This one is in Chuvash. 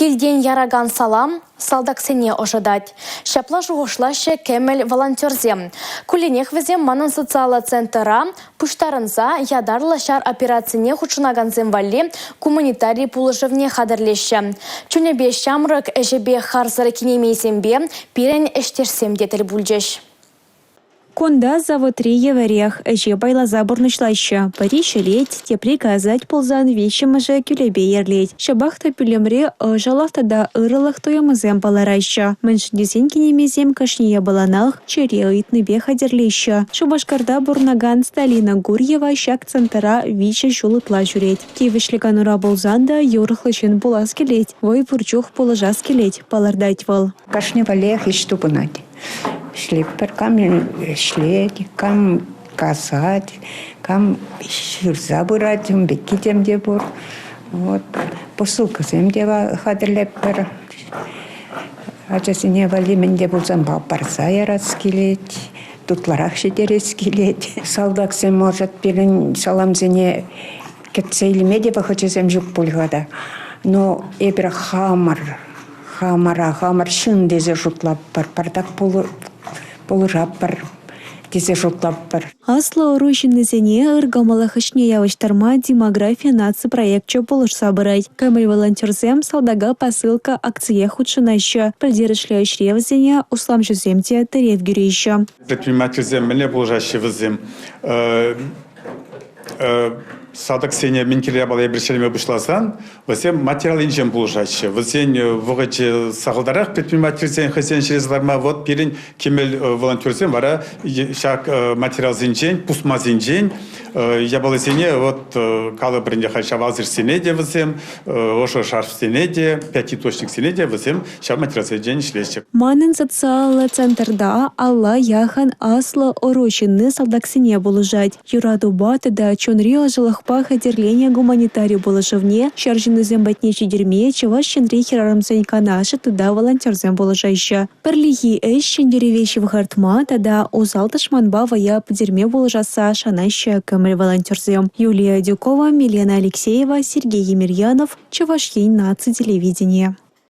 Килтен яракан салам салтаксене ӑшӑтать. Ҫапла шухӑшлаҫҫӗ кӗмӗл волонтерсем. Кулленех вӗсем манӑн социаллӑ центра пуҫтарӑнса ятарлӑ ҫар операцине хутшӑнакансем валли гуманитари пулӑшӑвне хатӗрлеҫҫӗ. Чунӗпе ҫамрӑк, ӗҫӗпе харсӑр кинемейсемпе пирӗн ӗҫтешсем те тӗл пулчӗҫ. Кунта заводри евӗрех, ӗҫе пайласа пурнӑҫлаҫҫӗ. Пӗри ҫӗлет, тепри касать пулсан виҫҫӗмӗшӗ кӳлепе йӗрлет. Ҫапах та пӳлӗмре ӑшӑлӑх тата ырӑлӑх туйӑмӗсем палӑраҫҫӗ. Мӗншӗн тесен кинемейсем кашни япаланах чӗре ыйтнипе хатӗрлеҫҫӗ. Шупашкарта пурӑнакан Сталина Гурьева ҫак центра 3 ҫул ытла ҫӳрет. Тивӗҫлӗ канура пулсан та юрӑхлӑ ҫын пулас килет, вӑй пур чух пулӑшас килет, палӑртать вӑл. Кашни валлиех ӗҫ тупӑнать. Ӗҫлетпӗр. Кам ӗҫлет, кам касать, кам ҫырса пырать, ун пекки тем те пур. Вот. Посылкӑсем те хатӗрлетпӗр. Ачасене валли мӗн те пулсан парса ярас килет, тутлӑрах ҫитерес килет. Салтаксем, может, пирӗн саламсене кӗтсе илме те вӑхӑчӗсем ҫук пуль-ха та. Но эпир хамӑр Хамӑра хамӑр ҫын тесе шутлатпӑр, пӑртак пулӑшатпӑр тесе шутлатпӑр. Аслӑ ӑру ҫыннисене ыр кӑмӑллӑх ӗҫне явӑҫтарма «Демографи» наци проекчӗ пулӑшса пырать. Кӗмӗл волонтерсем «Салтака посылка» акцие хутшӑнаҫҫӗ. Пӗлтерӗшлӗ ӗҫре вӗсене усламҫӑсем те тӗрев кӳреҫҫӗ. Предпринимательсем мӗнле пулӑшаҫҫӗ вӗсем? Салтаксене мӗн кирлӗ япала эпир ҫӗлеме пуҫласан Вӗсем материал енчен пулӑшаҫҫӗ. Вӗсен вӑхӑчӗ сахалтарах предпринимательсен хӑйсен ҫӗре ларма. Вот пирӗн кӗмӗл волонтерсем вара ҫак материалсенчен, пусмасенчен япаласене вот калӑпӑр ӗнтӗ халь ҫав алсишсене те вӗсем, ӑшӑ шарфсене те, пятиточниксене те вӗсем ҫав материалсенчен ӗҫлеҫҫӗ. Манӑн социаллӑ центрта алла яхӑн аслӑ ӑру ҫынни салтаксене пулӑшать. Юратупа тата чунри ӑшӑлӑхпа хатӗрленӗ гуманитари пулӑшӑвне ҫар ҫыннисем патне ҫитерме Чӑваш Енри хӗрарӑмсен канашӗ тата волонтерсем пулӑшаҫҫӗ. Пӗрлехи ӗҫ ҫӗнтерӗве ҫывхартма тата усал тӑшманпа вӑя пӗтерме пулӑшасса шанаҫҫӗ кӗмӗл волонтерсем. Юлия Адюкова, Милена Алексеева, Сергей Емельянов, Чӑваш Ен наци телевиденийӗ.